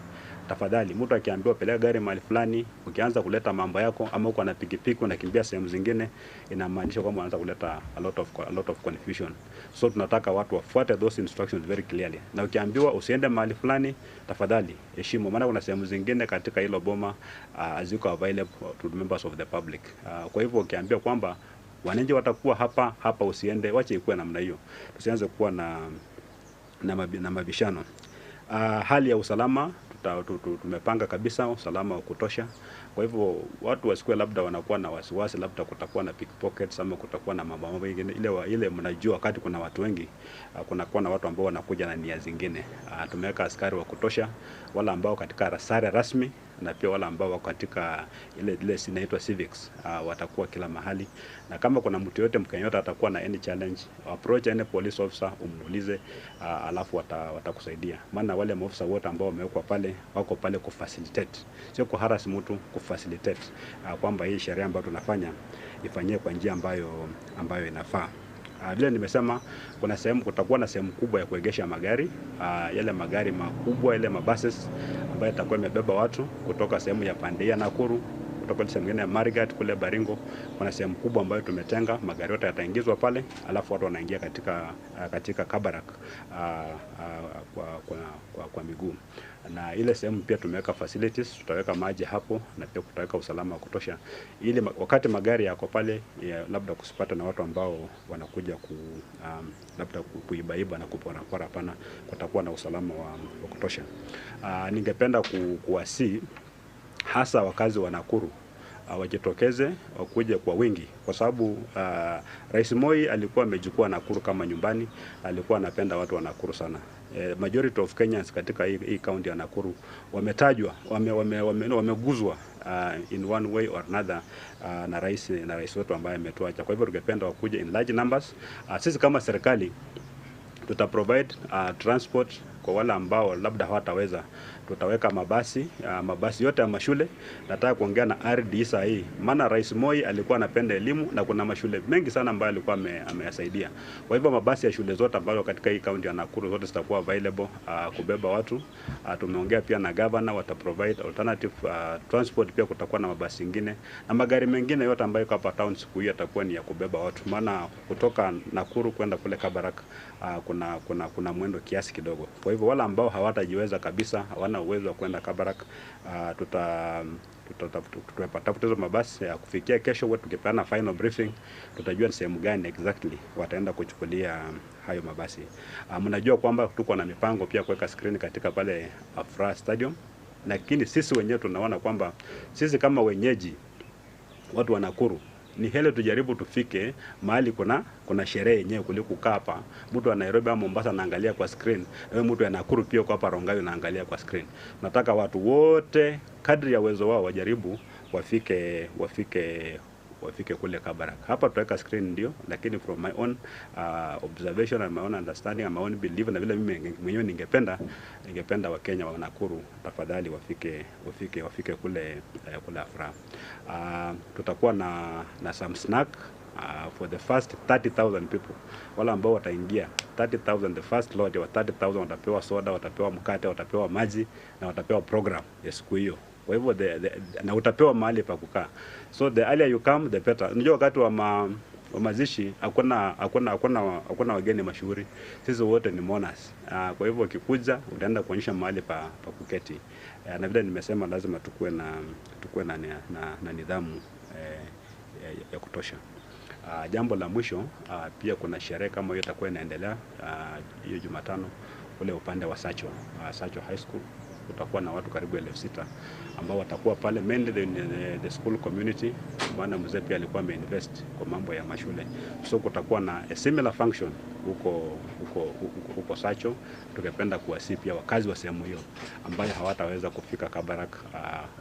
Tafadhali mtu akiambiwa peleka gari mahali fulani, ukianza kuleta mambo yako ama uko na pikipiki unakimbia sehemu zingine, inamaanisha kwamba unaanza kuleta a lot of confusion. So tunataka watu wafuate those instructions very clearly, na ukiambiwa usiende mahali fulani, tafadhali heshimu, maana kuna sehemu zingine katika hilo boma haziko available to members of the public. Kwa hivyo ukiambiwa kwamba wananchi watakuwa hapa hapa, usiende, wache ikuwe namna hiyo, tusianze kuwa na mabishano. Hali ya usalama tumepanga kabisa usalama wa kutosha. Kwa hivyo watu wasikuwe labda wanakuwa na wasiwasi, labda kutakuwa na pickpockets ama kutakuwa na mambo mengine ile mnajua wakati kuna watu wengi, kunakuwa na watu ambao wanakuja na nia zingine. Tumeweka askari wa kutosha, wale ambao katika sare rasmi na pia wale ambao wako katika ile inaitwa civics, watakuwa kila mahali, na kama kuna mtu yote Mkenya yote atakuwa na any challenge, approach any police officer umuulize, alafu watakusaidia. Maana wale maofisa wote ambao wamewekwa pale wako pale kufacilitate, sio kuharass mtu, kufacilitate kwamba hii sheria ambayo tunafanya ifanyie kwa njia ambayo inafaa. Vile nimesema kuna sehemu, kutakuwa na sehemu kubwa ya kuegesha magari, yale magari makubwa, yale mabuses ambayo yatakuwa imebeba watu kutoka sehemu ya pande ya Nakuru, kutoka sehemu nyingine ya Marigat kule Baringo. Kuna sehemu kubwa ambayo tumetenga, magari yote yataingizwa pale, alafu watu wanaingia katika Kabarak kwa miguu. Na ile sehemu pia tumeweka facilities, tutaweka maji hapo na pia kutaweka usalama wa kutosha, ili wakati magari yako pale ya, labda kusipata na watu ambao wanakuja labda kuibaiba na kuporapora. Hapana, kutakuwa na usalama wa kutosha. Ningependa kuwasihi hasa wakazi wa Nakuru. Wajitokeze wakuje kwa wingi, kwa sababu Rais Moi alikuwa amechukua Nakuru kama nyumbani, alikuwa anapenda watu wa Nakuru sana. Majority of Kenyans katika hii county ya Nakuru wametajwa, wameguzwa in one way or another na rais wetu ambaye ametuacha. Kwa hivyo tungependa wakuje in large numbers. Sisi kama serikali tuta provide transport kwa wale ambao labda hawataweza, tutaweka mabasi yote ya mashule. Nataka kuongea na RD saa hii, maana Rais Moi alikuwa anapenda elimu na kuna mashule mengi sana ambayo alikuwa ameyasaidia. Kwa hivyo mabasi ya shule zote ambazo katika hii kaunti ya Nakuru zote zitakuwa available kubeba watu. Tumeongea pia na governor, wata provide alternative transport. Pia kutakuwa na mabasi mengine na magari mengine yote ambayo iko hapa town siku hiyo yatakuwa ni ya kubeba watu, maana kutoka Nakuru kwenda kule Kabarak kuna mwendo kiasi kidogo. Kwa hivyo wale ambao hawatajiweza kabisa, hawana uwezo wa kwenda Kabarak, tutatafuta hizo mabasi ya kufikia kesho. Huwa tukipeana final briefing, tutajua ni sehemu gani exactly wataenda kuchukulia hayo mabasi. Mnajua kwamba tuko na mipango pia kuweka screen katika pale Afraha Stadium, lakini sisi wenyewe tunaona kwamba sisi kama wenyeji watu wa Nakuru ni heri tujaribu tufike mahali kuna sherehe yenyewe kuliko kukaa hapa. Mtu wa Nairobi au Mombasa anaangalia kwa screen, na wewe mtu wa Nakuru pia uko hapa Rongai unaangalia kwa screen. Nataka watu wote kadri ya uwezo wao wajaribu wafike kule Kabarak. Hapa tutaweka screen ndio, lakini from my own observation and my own understanding and my own belief na vile mimi mwenyewe ningependa Wakenya wa Nakuru tafadhali wafike kule Afraha. Tutakuwa na some snack for the first 30,000 people, wale ambao wataingia 30,000, the first lot wa 30,000 watapewa soda, watapewa mkate, watapewa maji na watapewa program ya siku hiyo. Kwa hivyo na utapewa mahali pa kukaa. So the earlier you come, the better. Unajua wakati wa mazishi hakuna wageni mashuhuri. Sisi wote ni mourners. Kwa hivyo ukikuja utaenda kuonyesha mahali pa kuketi. Na vile nimesema, lazima tukuwe na nidhamu ya kutosha. Jambo la mwisho, pia kuna sherehe kama hiyo itakuwa inaendelea hiyo Jumatano ule upande wa Sacho High School. Kutakuwa na watu karibu 6,000 ambao watakuwa pale, mainly the school community, maana mzee pia alikuwa ameinvest kwa mambo ya mashule, so kutakuwa na a similar function huko Sacho. Tungependa kuwasihi pia wakazi wa sehemu hiyo ambayo hawataweza kufika Kabarak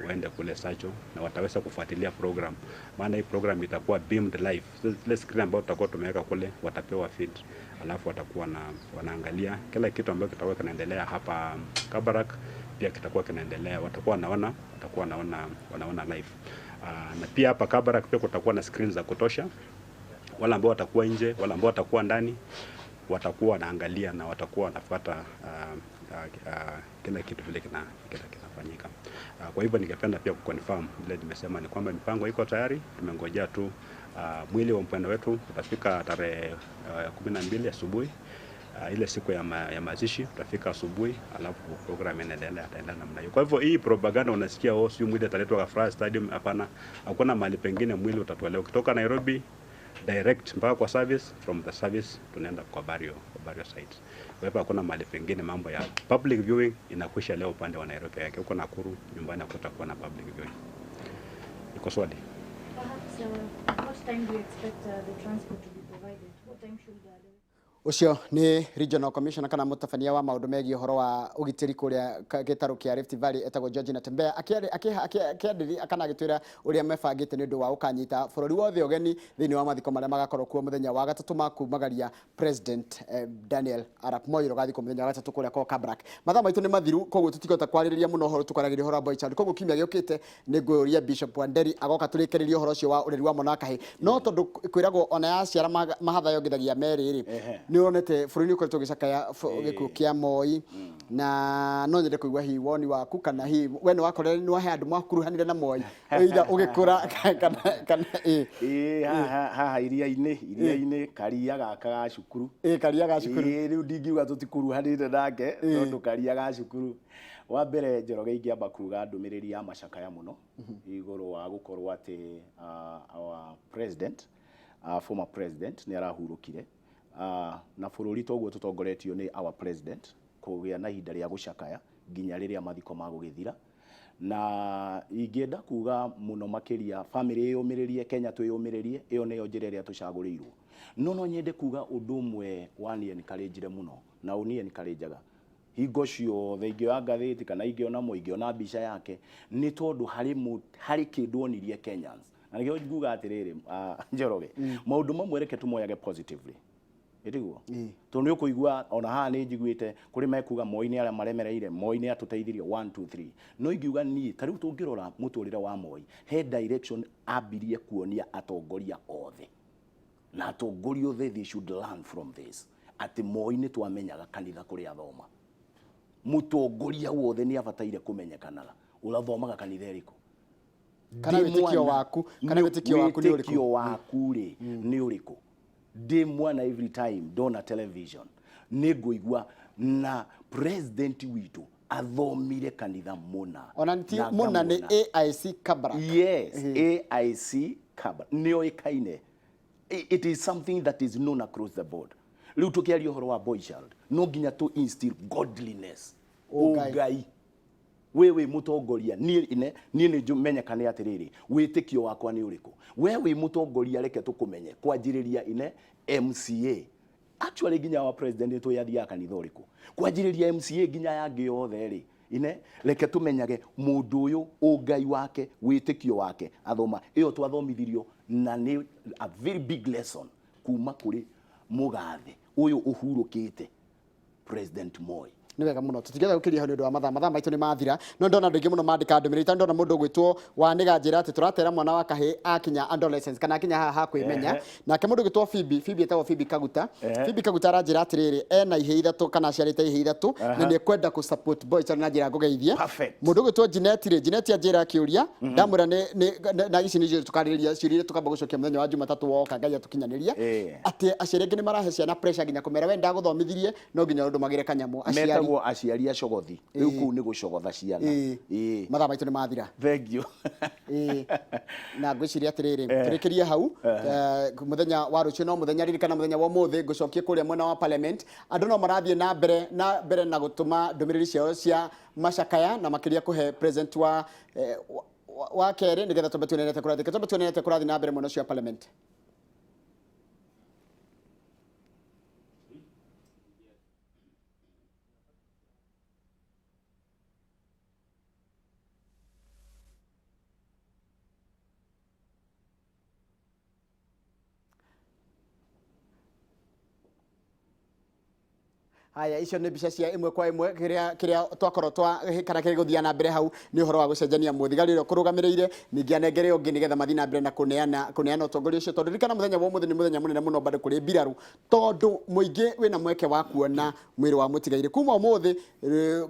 waende kule Sacho na wataweza kufuatilia program, maana hii program itakuwa beamed live. So, zile screen ambayo tutakuwa tumeweka kule watapewa feed, alafu watakuwa na wanaangalia kila kitu ambacho kitakuwa kinaendelea hapa Kabarak, pia kitakuwa kinaendelea, watakuwa wanaona live. Na pia hapa Kabarak pia kutakuwa na screen za kutosha. Wale ambao watakuwa nje, wale ambao watakuwa ndani watakuwa wanaangalia na watakuwa wanafuata kila kitu vile kinafanyika. Kwa hivyo ningependa pia kuconfirm vile nimesema ni kwamba mipango iko tayari, tumengojea tu mwili wa mpendwa wetu utafika tarehe 12 asubuhi. Ile siku ya mazishi utafika asubuhi, alafu program inaendelea, ataendelea namna hiyo. Kwa hivyo hii propaganda unasikia, oh, sio mwili ataletwa Afraha Stadium, hapana. Hakuna mahali pengine mwili utatolewa. Kutoka Nairobi direct mpaka kwa service, from the service tunaenda kwa burial site. Kwa hivyo hakuna mahali pengine, mambo ya public viewing inakwisha leo upande wa Nairobi yake. Huko Nakuru nyumbani hakutakuwa na public viewing. Iko swali? Perhaps, what time do you expect the transport to be provided? What time should the Ũcio nĩ regional commissioner kana mũtabania wa maũndũ megiĩ ũhoro wa ũgitĩri kũrĩa gĩtarũ kĩa Rift Valley, etagwo George Natembeya, akĩarĩria kana agĩtwĩra ũrĩa mebangĩte nĩ ũndũ wa gũkanyita bũrũri wothe ũgeni thĩinĩ wa mathiko marĩa magakorwo kuo mũthenya wa gatatũ ma kumagaria President Daniel Arap Moi, ũrĩa ũgathikwo mũthenya wa gatatũ kũrĩa kwa Kabarak. Mathaa maitũ nĩ mathiru, koguo tũtikũhota kwarĩrĩria mũno ũhoro, tũkwaragĩria ũhoro wa boy child. Koguo kiumia gĩũkĩte nĩ ngũria Bishop Wanderi agoka tũrĩkĩrĩrie ũhoro ũcio wa ũreri wa mwana wa kahĩĩ, no tondũ kwĩragwo ona yaciara mahatha yongithagia merĩ rĩ, nĩ ũronete bũrũri nĩ ũkoretwo ũgĩcakaya gĩkuũ kĩa Moi, na no nyende kũigua hihi woni waku kana hihi we nĩ wakorire nĩ wahe andũ mwakuruhanire na Moi either ũgĩkũra kana ĩ. Ĩĩ, haha iria-inĩ karia gaka ga cukuru. Ĩ, karia ga cukuru. Ĩĩ, rĩu ndingiuga tũtikuruhanĩte nake tondũ karia ga cukuru. Wa mbere, Njoroge, ingĩamba kuga ndũmĩrĩri ya macakaya mũno igũrũ wa gũkorwo atĩ our president, former president nĩ arahurũkire, na bũrũri toguo tũtongoretio nĩ our president kũgĩa na ihinda rĩa gũcakaya nginya rĩrĩa mathiko magũgĩthira. Na ingĩenda kuga mũno makĩria family ĩyũmĩrĩrie, Kenya twĩyũmĩrĩrie, ĩyo nĩyo njĩra ĩrĩa tũcagũrĩirwo. No no nyende kuga ũndũ ũmwe wani encourage mũno na ũni encourage hingo ciothe ingĩoya ngathĩti kana ingĩona mo ingĩona mbica yake, nĩ tondũ harĩ kĩndũ onirie Kenyans. Na nĩkĩo nguga atĩrĩrĩ, Njoroge, maũndũ mamwe reke tũmoyage positively, ĩtiguo? Tondũ nĩ ũkũigua ona haha nĩ njiguĩte kũrĩ mekuga Moi nĩ arĩa maremereire, Moi nĩ atũteithirie 1 2 3. No ingiuga niĩ ta rĩu tũngĩrora mũtũrĩre wa Moi, he direction ambirie kuonia atongoria othe, na atongoria othe they should learn from this, atĩ Moi nĩ twamenyaga kanitha kũrĩa athoma. Mũtongoria wothe nĩ abataire kũmenyekanaga ũrathomaga kanitha ĩrĩkũ. Kana wĩtĩkio waku, kana wĩtĩkio waku nĩ ũrĩkũ? Wĩtĩkio waku rĩ nĩ ũrĩkũ? Ndĩ mwana, every time ndona television nĩ ngũigua na president witũ athomire kanitha mũna. Ona ti na mũna nĩ ngamũna. AIC Kabarak. Yes, AIC Kabarak nĩ oĩkaine. It is something that is known across the board. Rĩu tũkĩaria ũhoro wa boy child, no nginya tũ instill godliness, Ũngai. Ũngai. We wĩ mũtongoria, niĩ ine niĩ nĩ menyekane atĩrĩrĩ, wĩtĩkio wakwa nĩ ũrĩkũ. We wĩ mũtongoria, reke tũkũmenye kwanjĩrĩria ine MCA, actually nginya wa president nĩ tũĩ athiaga kanitha ũrĩkũ, kwanjĩrĩria MCA nginya yangĩ yothe rĩ, ine reke tũmenyage mũndũ ũyũ ũngai wake, wĩtĩkio wake, athoma ĩyo twathomithirio, na nĩ a very big lesson kuma kũrĩ mũgathe ũyũ ũhurũkĩte, President Moi. Nĩ wega mũno, tũtingĩenda gũkĩria hau nĩ ũndũ wa mathaa maitũ nĩ mathira. No ndona andũ aingĩ mũno mandĩka ndũmĩrĩri, tondũ ndona mũndũ ũgwĩtwo wa nĩganjĩra atĩ tũratera mwana wa kahĩĩ akinya adolescence kana akinya haha ha kwĩmenya. Nake mũndũ ũgwĩtwo Phoebe, Phoebe etagwo Phoebe Kaguta. Phoebe Kaguta aranjĩra atĩrĩrĩ, ena ihĩĩ ithatũ kana aciarĩte ihĩĩ ithatũ na nĩ ekwenda kũ support boy child na njĩra ngũgeithie. Perfect. Mũndũ ũgwĩtwo Jeanette rĩ, Jeanette anjĩra akĩũria ndamwĩra na ici nĩcio tũkarĩrĩria ciũria iria tũkamba gũcokia mũthenya wa Jumatatũ woka Ngai atũkinyanĩria, atĩ aciari angĩ nĩ marahe ciana pressure nginya kũmera we ndagũthomithiriĩ no nginya ũndũmagĩre kanyamũ. Aciari metagwo aciari acogothi. Rĩu kũu nĩ gũcogotha ciana. Mathaa maitũ nĩ mathira. Thank you. Na ngwĩciria atĩrĩrĩ, tũrĩkĩrie hau. Mũthenya wa rũciũ no mũthenya, ririkana mũthenya wa ũmũthĩ ngũcokie kũrĩa mwena wa parliament. Andũ no marathiĩ na mbere na gũtũma ndũmĩrĩri ciao cia macakaya na makĩria kũhe president wa kerĩ, nĩgetha twambe tuonere kũrathiĩ, twambe tuonere kũrathiĩ na mbere mwena ũcio wa parliament. Haya, icio nĩ mbica cia ĩmwe kwa ĩmwe kĩrĩa twakorwo twa kana kĩrĩa gũthiĩ na mbere hau nĩ ũhoro wa gũcenjania mũthigari ũrĩa ũkũrũgamĩrĩire, ningĩ anengere ũngĩ nĩgetha mathiĩ na mbere na kũneana ũtongoria ũcio, tondũ ririkana mũthenya wa ũmũthĩ nĩ mũthenya mũnene mũno bado kũrĩ mbirarũ, tondũ mũingĩ wĩna mweke wa kuona mwĩrĩ wa mũtigairĩ kuma ũmũthĩ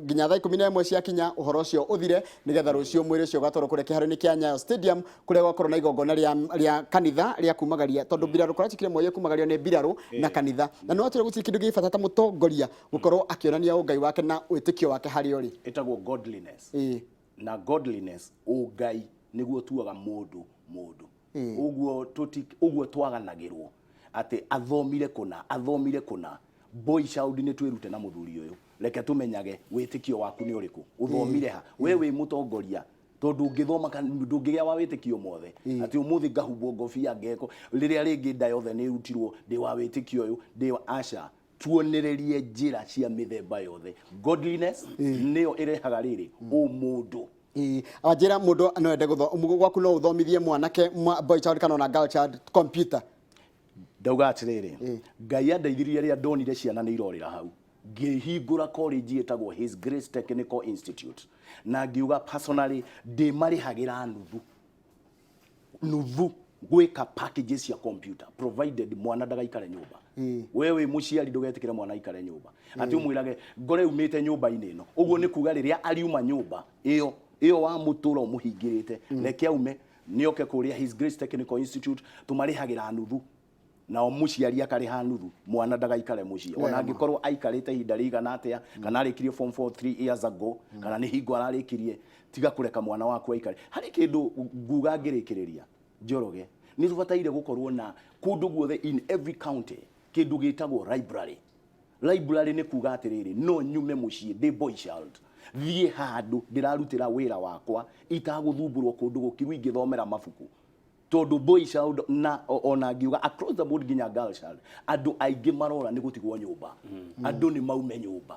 nginya thaa 11 ciakinya, ũhoro ũcio ũthire, nĩgetha rũciũ mwĩrĩ ũcio ũgatwarwo kũrĩa kĩharo-inĩ kĩa Nyayo Stadium kũrĩa gwakorwo na igongona rĩa kanitha rĩa kumagaria, tondũ mbirarũ kũracikire Moi kumagario nĩ mbirarũ na kanitha, na nĩ watwĩra gũtirĩ kĩndũ gĩ bata ta mũtongoria gũkorwo akĩonania ũngai wake na wĩtĩkio wake harĩa ũrĩ. Ĩtagwo godliness. Na godliness, ũngai, nĩguo tuaga mũndũ mũndũ. Ũguo tũti ũguo twaganagĩrwo atĩ athomire kũna, athomire kũna. Boy child, nĩ twĩrute na mũthuri ũyũ, reke tũmenyage wĩtĩkio waku nĩ ũrĩkũ, ũthomire ha, we wĩ mũtongoria, tondũ ũngĩthoma ndũngĩgĩa wa wĩtĩkio mothe atĩ ũmũthĩ ngahumbwo ngobia ngeko rĩrĩa rĩngĩ nda yothe nĩ ĩrutirwo ndĩ wa wĩtĩkio ũyũ ndĩ wa aca. Tuonererie njĩra cia mĩthemba yothe. Godliness nĩyo ĩrehaga rĩrĩ ũmũndũ. Wanjĩra mũndũ no ende gwaku no ũthomithie mwanake boy child kana ona girl child computer? Ndauga atĩrĩrĩ, Ngai andeithirie rĩrĩa ndonire ciana nĩ irorĩra hau, ngĩhingũra college ĩtagwo His Grace Technical Institute, na ngiuga personally ndĩmarĩhagĩra nuthu nuthu gwĩka packages cia computer, provided mwana ndagaikare nyũmba. We wĩ mũciari ndũgetĩkĩre mwana aikare nyũmba atĩ ũmwĩrage ngore umĩte nyũmba-inĩ ĩno. Ũguo nĩ kuga rĩrĩa ariuma nyũmba ĩyo ĩyo wa mũtũra ũmũhingĩrĩte, reke aume nĩoke kũrĩa His Grace Technical Institute, tũmarĩhagĩra nuthu, nao mũciari akarĩha nuthu, mwana ndagaikare mũciĩ ona angĩkorwo aikarĩte ihinda rĩigana atĩa, kana arĩkirie form 4 3 years ago, kana nĩ hingo ararĩkirie. Tiga kũreka mwana waku aikare. Harĩ kĩndũ nguga ngĩrĩkĩrĩria, Njoroge, nĩ tũbataire gũkorwo na kũndũ guothe in every county kĩndũ gĩtagwo library. Library nĩ kuga atĩrĩrĩ, no nyume mũciĩ ndĩ boy child. Thiĩ handũ ndĩrarutĩra wĩra wakwa itagũthumbũrwo kũndũ gũkiru ingĩthomera mabuku. Tondũ boy child na ona ngiuga across the board nginya girl child, andũ aingĩ marora nĩ gũtigwo nyũmba. Andũ nĩ maume nyũmba.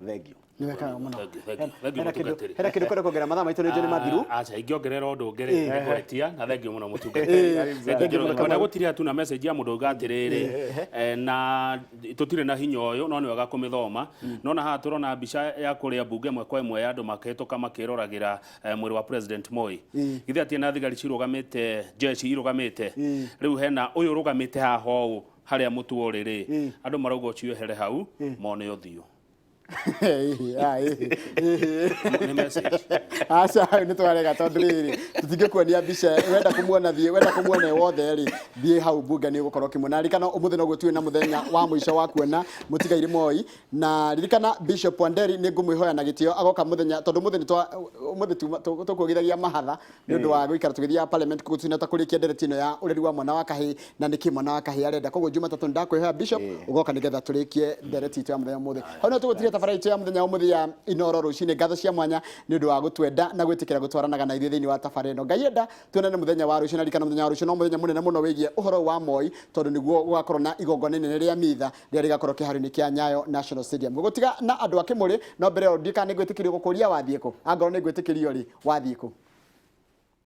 Thank you. Nĩ wekaga mũno. Thank you, thank you, thank you, Hena kĩndũ mũtungatĩri. hena kĩndũ kwenda kuongerera mathaa maitũ nĩ njũĩ nĩ mathiru. Ah, aca ingĩongerera ũndũ ũngĩ rĩ nĩ ngũhĩtia na thengiũ mũno mũtungatĩri. Thengiũ Thengiũ mũno mũno. Kamau. Kwenda gũtiria tu na message ya mũndũ uga atĩrĩrĩ na tũtirĩ na hinya ũyũ no nĩ wega kũmĩthoma. Nona haha tũrona mbica ya kũrĩa mbunge ĩmwe kwa ĩmwe ya andũ makĩhĩtũka makĩroragĩra mwĩrĩ wa President Moi. Githĩ atirĩ na thigari cirũgamĩte, jeshi irũgamĩte. Rĩu hena ũyũ ũrũgamĩte haha ũũ harĩa mũtuo ũrĩ rĩ, andũ marauga ũcio ehere hau mone ũthiũ. Nĩ message. Aca hau nĩ twarega tondũ rĩrĩ tũtingĩkuonia mbica wenda kũmuona thiĩ wenda kũmuona e wothe rĩ thiĩ hau mbunge nĩ ũgũkorwo ũkĩmuona. Ririkana ũmũthĩ noguo tuĩ na mũthenya wa mũico wa kuona mũtigairĩ Moi na ririkana Bishop Wanderi nĩ ngũmwĩhoya na gĩtĩo agoka mũthenya tondũ ũmũthĩ nĩ twa ũmũthĩ tuma tũkuogithagia mahatha nĩ ũndũ wa gũikara tũgĩthiaga parliament koguo tũtinahota kũrĩkia ndereti ĩno ya ũreri wa mwana wa kahĩĩ na nĩkĩ mwana wa kahĩĩ arenda. Koguo Jumatatũ nĩ ndakwĩhoya Bishop ũgoka nĩgetha tũrĩkie ndereti itũ ya mũthenya ũmũthĩ. Hau no tũgũtiria tabarĩra itũ ya mũthenya ũmũthĩ ya Inooro rũcinĩ. Ngatho cia mwanya nĩ ũndũ wa gũtwenda na gwĩtĩkĩra gũtwaranaga na ithuĩ thĩinĩ wa tabarĩra ĩno. Ngai enda tuonane mũthenya wa rũciũ na ririkana mũthenya wa rũciũ no mũthenya mũnene mũno wĩgiĩ ũhoro wa Moi tondũ nĩguo gũgakorwo na igongona inene rĩa mitha rĩrĩa rĩgakorwo kĩharo-inĩ kĩa Nyayo National Stadium. Gũgũtiga na andũ a Kĩmũrĩ no mbere ĩyo ndiũĩ kana nĩ ngwĩtĩkĩrio gũkũria wathiĩ kũ. Angorwo nĩ ngwĩtĩkĩrio rĩ wathiĩ kũ?